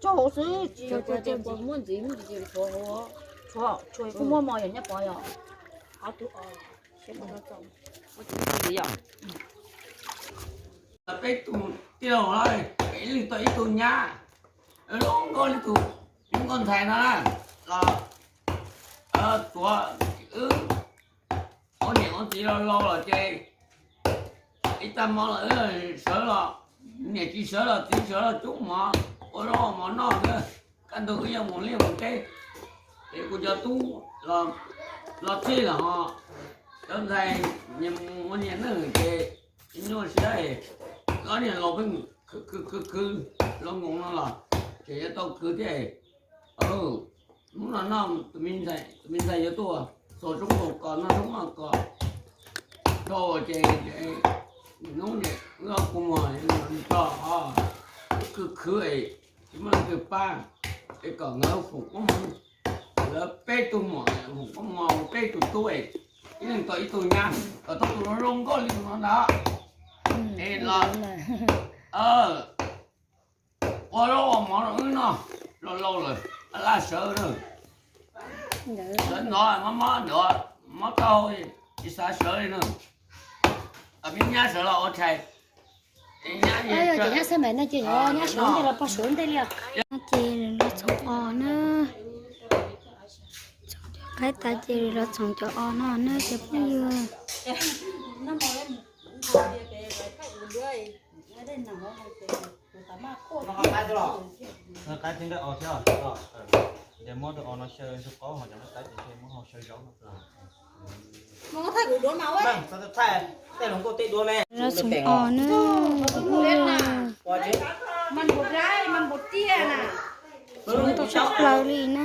tso hauv xwb. Tshuav, tshuav kuj muaj mos yog nyob pov yog. Ob tug os. Peb tug tij laug, ib leeg tau ib tug nyab, zoo nkauj li tus, ib nkauj ntxhais no na, los txuav wb ua niam ua txiv los laus lawm ces ib tag hmo los wb sawv los, niam tsis sawv los txiv sawv los coob mov, ua zaub ua mov noj xwb. Kaj ntug wb yuav mus liaj mus teb, es kuv cov tub los txij lawm ho, cov ntxhais mus ua niam neej ces nyuaj siab, ob niag laus pheej khwv khwv khwv khwv los nkoos no los tseem yuav tau khwv thiab. Hnub no no tus me ntxhais yuav tuaj xuas roob tus kos noj roob noj kos rau ces hnub niam wb kuv muag tso, khwv khwv es tsis muaj leej twg pab, es kom nkawd foom koob hmoov, lawv peb tug muam foom koob hmoov peb tug tub, ib leeg tau ib tug nyab kom tau tus zoo nkauj li tus no ntag. Es los ua zaub ua mov rau wb noj, laus laus lawm, laj sawv na. Sawv ntxov mob mob ntxov, mob taub hau, tsis xav sawv li na. Peb nyab sawv los ua tshais. Ces nyab xab maim no ces nyab sawv ntej los pog sawv ntej li os. Ces los txhoov os na. Qaib tas ces los txhoov cov os no na cov phooj ywg. Los txhoov os na. Txhoov tau tshaj plaws li na.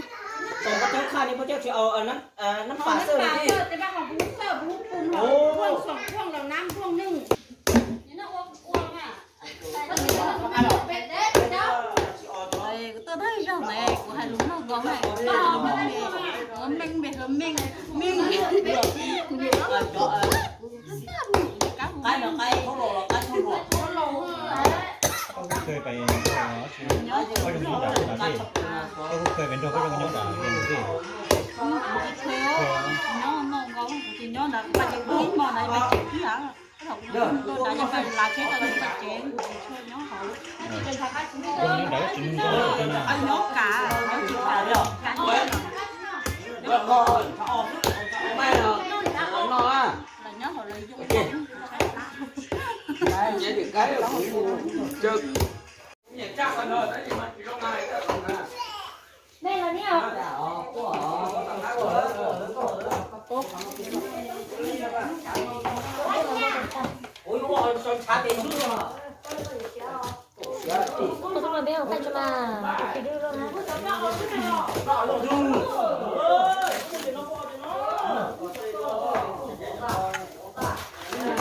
Koj kuj kheev pais nrog koj zoo nyob nram tej, koj kuj kheev pais nrog koj zoo nyob nram tej. Zoo nyob nram tsis nug koj na.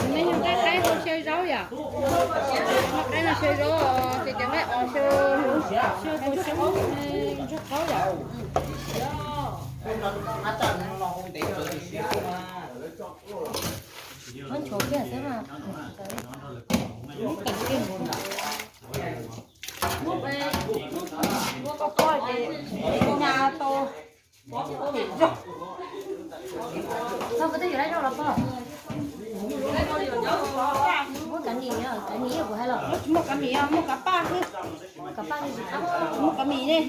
Nej yog nqaij qaib hau xyaw zaub yom? Nqaij no xyaw zaub, ces cov nqaij os xyaw, xyaw tus xyoob ntsuag qaub yom. Muaj kav mim, muaj kav paj xwb. Muaj kav mim ne.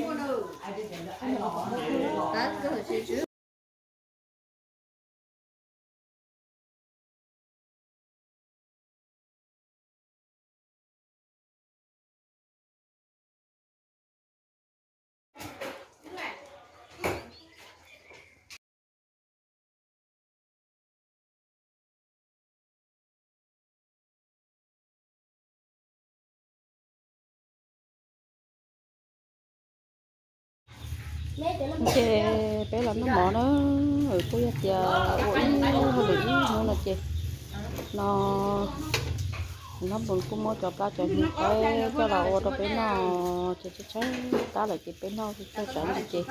Ces peb los noj mov na, kuj yog tias ua ib hauj lwm ib hnub no ces no, nab npus kuj muab cov plab cov hnyuv qaib coj los ua rau peb noj, ces tshaib tshaib plab lawm ces peb noj txog tsam ntsis ces,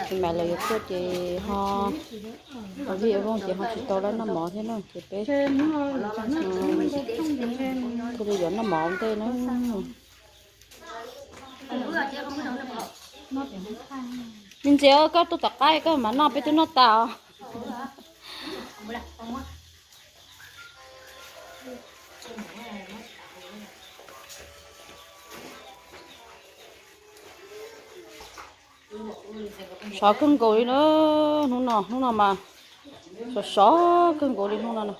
ces mam lawv yuav tuaj ces ho, ho vij vooj ces ho tsis tau lawv noj mov thiab na ces peb thiaj li yuav noj mov ua ntej na. Me ntxhais, koj tuaj tom qab koj mam noj, peb twb noj tas os. Sov kawg nkaus li na, hnub no, hnub no mas sov sov kawg nkaus li hnub no na.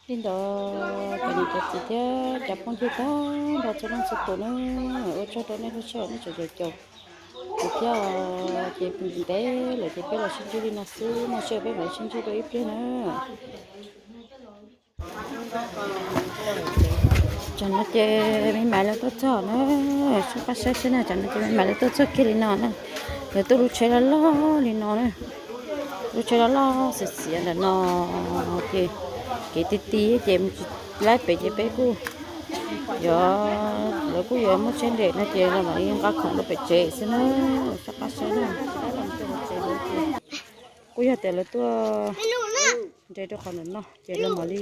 Li ntawd cov niam cov txiv thiab cov phooj ywg tag nrho txhua leej txhua tus na, ua tsaug rau nej lub sij hawm nej tseem caum kuv thiab. Ces ntev lawm ces peb los sib ntsib li no xwb, muaj sij hawm peb mam sib ntsib dua ib pliag na. Tsam no ces me maiv lawv tuaj txog na, soj qab saib seb na, tsam no ces me maiv lawv tuaj txog kiag li no na. Lawv tuaj lub tsheb loj loj li no na, lub tsheb loj loj xiav xiav ntawm no, ces kev ti ti ces mus tsis laib pem ces peb kuj yuav, lawv kuj yuav muab tsheb nres no ces los mam li nqa khoom rau pem tsev xwb na, soj qab saib na. Kuj yog tias lawv tuaj nres rau qhov ntawm no ces lawv mam li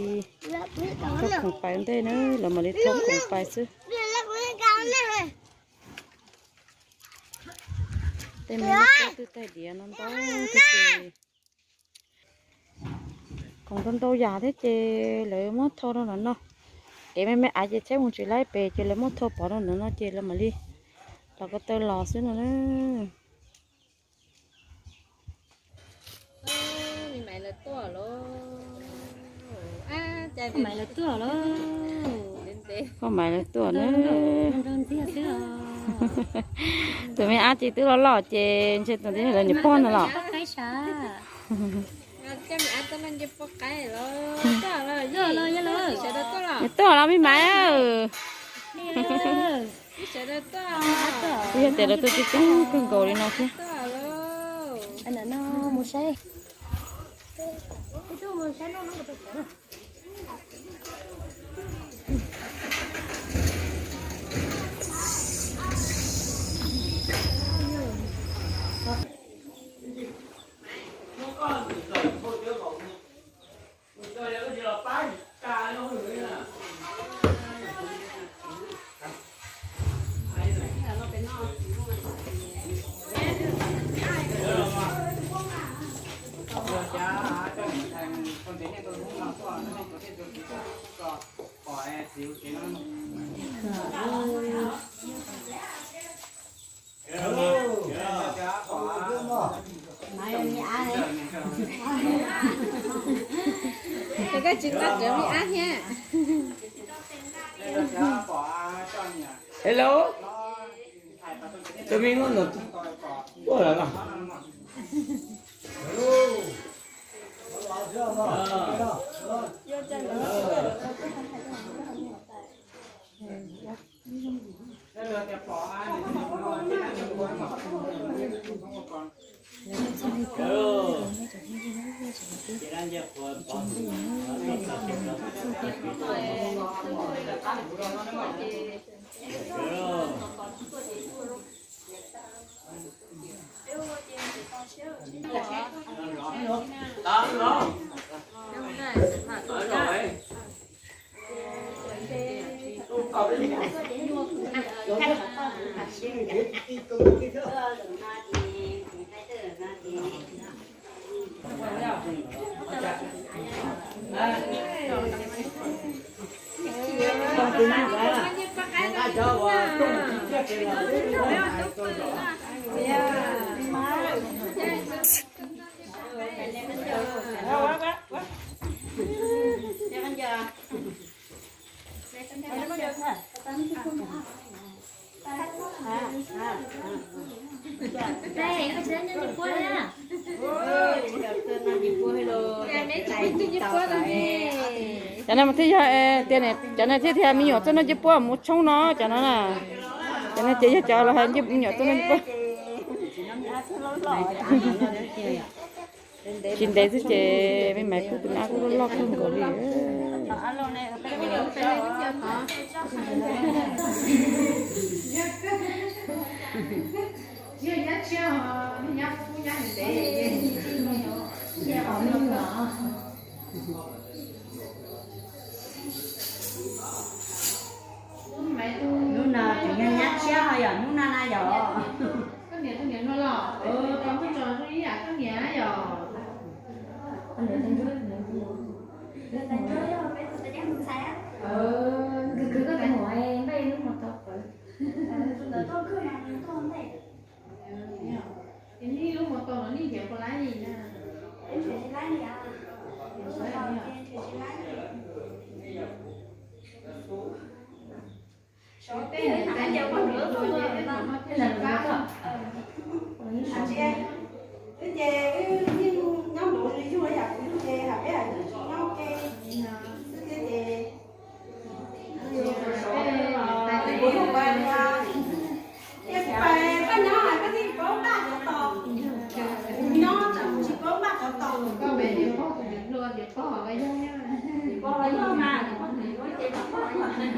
thauj khoom pais ua ntej na, lawv mam li thauj khoom pais xwb. Tej me nyuam twb taig diav no ntau thiab ces khoom ntau ntau yam thiab ces lawv muab thau rau ntawm no. Kev me me av ces tsheb mus tsis laib pem ces lawv muab thau pov rau ntawm no ces lawv mam li los ko taw los xwb no na. Me maiv lawv tuaj lawm. Maiv lawv tuaj lawm. Koj Maiv lawv tuaj na. Tus me ab ces twb loj loj ces ntshe tus ntawd yog lawv niam pog no los. Tuaj los me Maiv. Kuj yog tias lawv tuaj coob coob kawg nkaus li no thiab. Koj tsis tau cov me ab thiab. Hello. Tus me no ntawm tuaj lawm los? Cov no mas thiaj yog tias cov no thiaj tias me nyuam txoj noj ncej puab mus tshoob no cov no na. Cov no ces yog cov los hais me nyuam txoj noj ncej puab. Tsis ntev xwb ces me maiv kuj tus me ab kuj loj loj kawg nkaus li. Hnub no tseem yog nyab tshiab ho yom, hnub no na yom. Wb ces wb yeej nyob nraud li yug yam kuv yug ces hais peb hais tsis nyob ke xwb thiab ces kuv hu pais, ces kuv pais koj nyob koj thiaj paub npaj cov tos. Kuv nyob tsam kuv tsis paub npaj cov tos. Koj peb yuav pog tus niam hluas ces pog los yog, pog los yog mas, pog tus niam hluas ces pog los yog.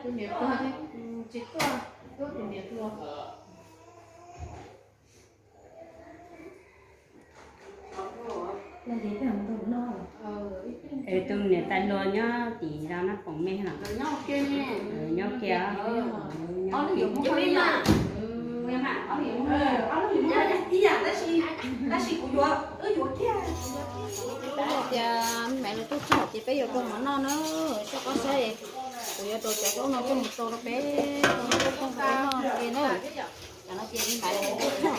Tus niam pog tsis tuaj, tuaj tus niam hluas. Es tus niam tais hluas nyob tim zos Nab Poom me los? Nyob kiag. Tias me maiv lawv tuaj txog ces peb yuav rau mov noj na, soj qab saib, kuv yuav rau cov zaub no coj mus rau rau peb noj ke na. Tam no ces me maiv lawv tuaj txog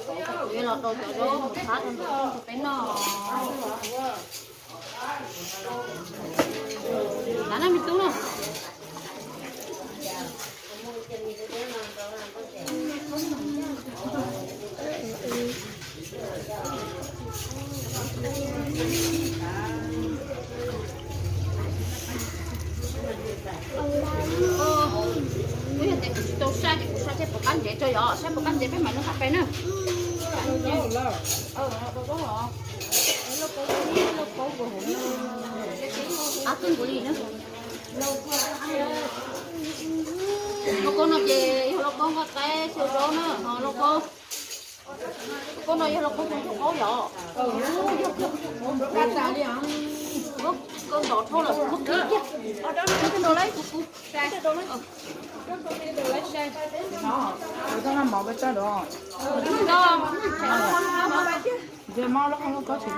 ces kuv yuav los rau cov zaub mus thab rau ntawm rau peb noj. Na me tub na. Wb yog tias kuv tsis tau saib ces kuv saib seb puas qab ntsev tso yom, saib puas qab ntsev peb mam li nqa pem na. Ab, kawg nkaus li na. Lauj kaub no ces yog lauj kaub nqaij qaib xyaw zaub na, ho lauj kaub, lauj kaub no yog lauj kaub txoos qaub yom. Yog kawg ntos dhau lawm, muab kib kiag. Kib kawg ntos lawm kuv kuv. Nce mab lub qhov lub kob tsis.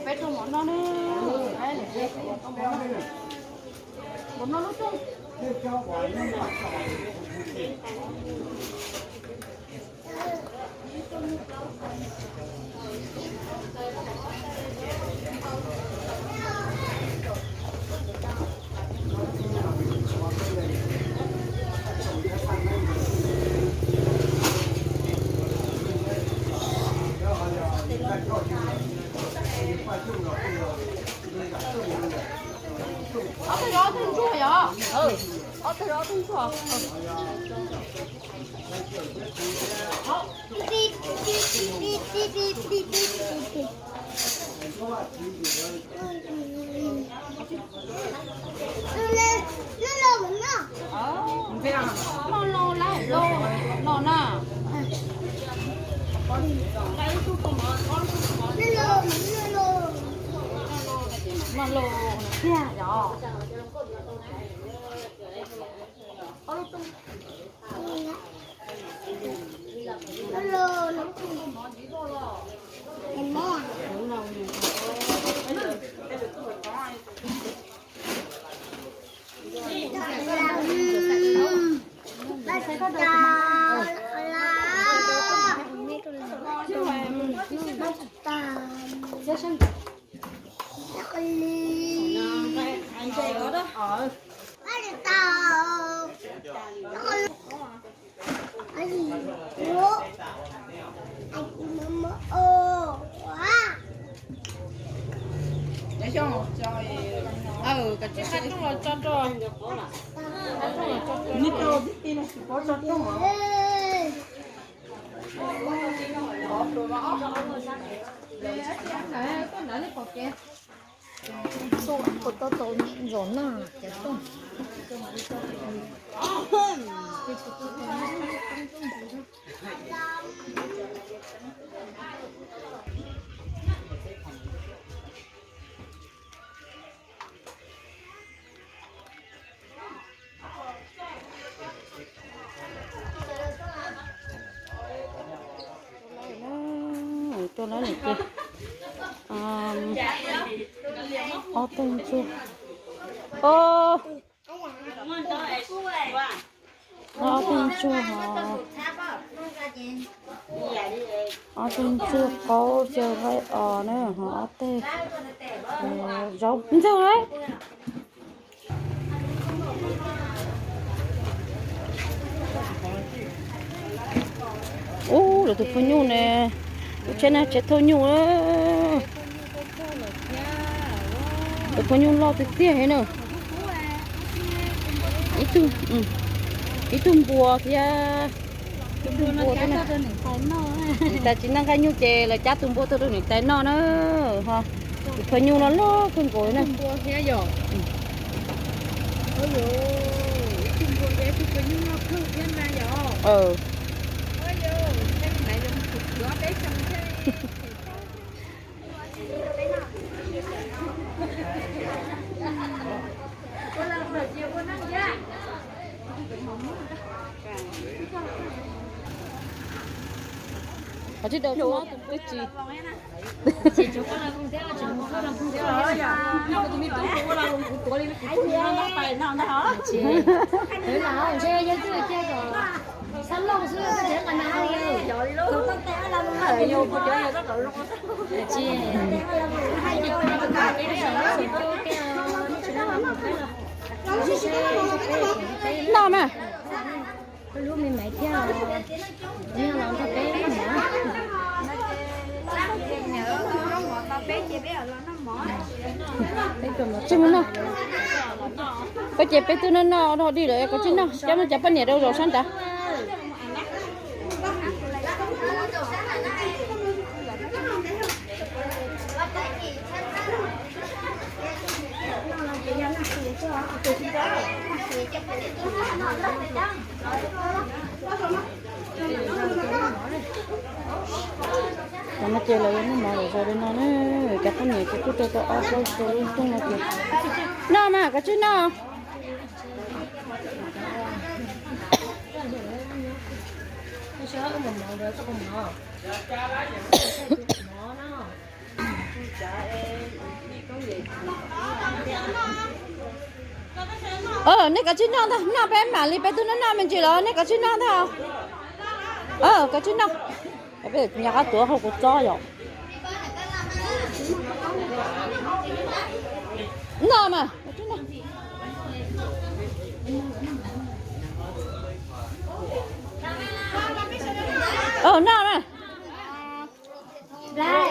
Peb rau mov noj ne. Mov noj lub rooj. Ob tug zov ob tug ntsuag yom? Ob tug zov ob tug ntsuag. Noj los lawm los no na. Noj los tiag yom. Tau tau zom noj ces tau. Tuaj lawm ces ob tug ntsuag. Ob tug ntsuag ho, ob tug ntsuag qaub xyaw qaib os na, ho ob teg zaub ntxaug lawm. Ub, lawv tus phua nyuj ne, ub, tsheb na, tsheb thauj nyuj. Tus phua nyuj loj tiag tiag li na. Ib tug, ib tug npua thiab, ib tug npua thiab na. Niam tais tsis noj nqaij nyuj ces lawv cab tus npua tuaj rau niam tais noj na. Ho tus phua nyuj no loj kawg nkaus li na. Qhov tsis daus twb tsis. Tus me tub ua los kuv tuav li Noj mas. Tsis mus noj. Koj ces peb twb noj noj dog dig lawm koj tsis noj, coj mus cov poj niam rau zaum sab nrad. Cov no ces lawv muaj mov lawm zog li no na, cov poj niam ces kuj rau tau ob plaub xya lub ntuj no ces. Noj mas koj tsis noj. Nej kav tsij noj ntag, noj peb mam li peb twb noj noj me ntsis los nej kav tsij noj ntag. Kav tsij noj. Peb nyuam qab tuav hauv kuv txob yom. Noj mas. Noj na. Thaij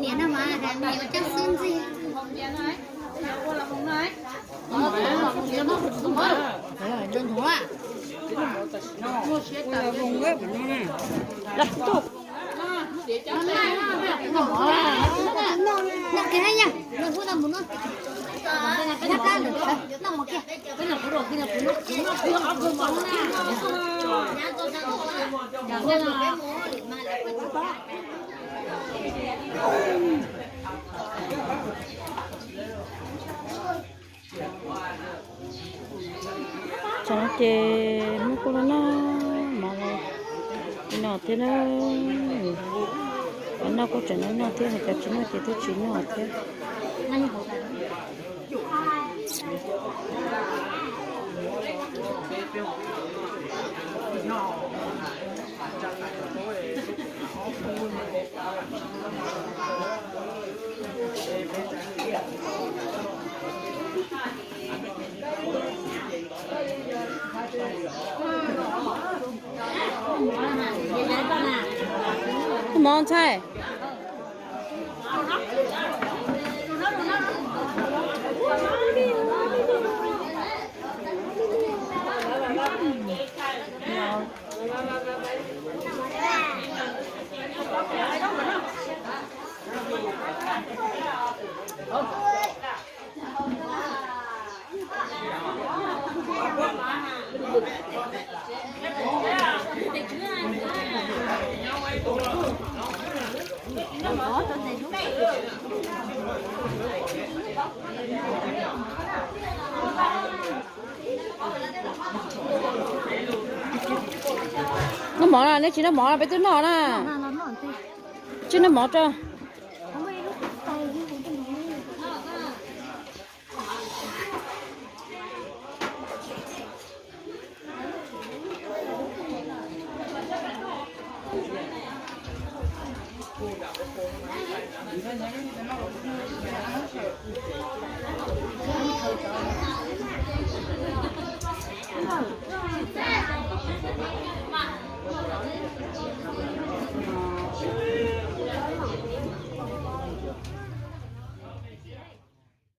niam noj mov, niam ua coj xwb ntxij. Noj kiag na, noj mus noj. Noj kiag. Tsam no ces muab kuj los noj mov li no thiab na. Cov noj kuj tseem noj noj thiab, cov tsis noj ces twb tsis noj thiab. Mov ntxhais. Noj mov na, nej tsis noj mov peb twb noj na. Tsis noj mov rau.